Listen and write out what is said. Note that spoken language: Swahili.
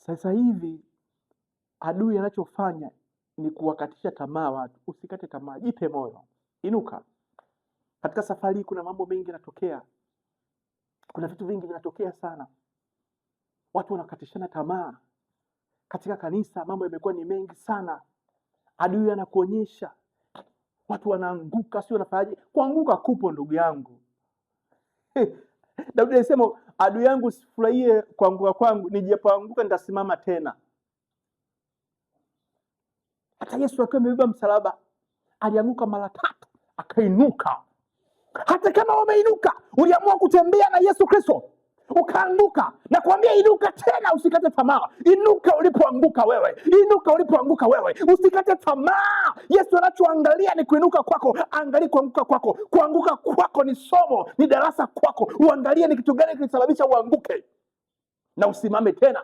Sasa hivi adui anachofanya ni kuwakatisha tamaa watu. Usikate tamaa, jipe moyo, inuka. Katika safari hii kuna mambo mengi yanatokea, kuna vitu vingi vinatokea sana, watu wanakatishana tamaa. Katika kanisa mambo yamekuwa ni mengi sana, adui anakuonyesha watu wanaanguka, sio wanafanyaje? Kuanguka kupo ndugu yangu. Daudi alisema adui yangu usifurahie kuanguka kwangu, nijapoanguka nitasimama tena. Hata Yesu akiwa amebeba msalaba alianguka mara tatu akainuka. Hata kama umeinuka, uliamua kutembea na Yesu Kristo ukaanguka, na kuambia inuka tena, usikate tamaa. Inuka ulipoanguka wewe, inuka ulipoanguka wewe, usikate tamaa. Yesu anachoangalia ni kuinuka kwako, angalia kuanguka kwako. Kuanguka kwako ni somo, ni darasa kwako. Uangalie ni kitu gani kilisababisha uanguke na usimame tena.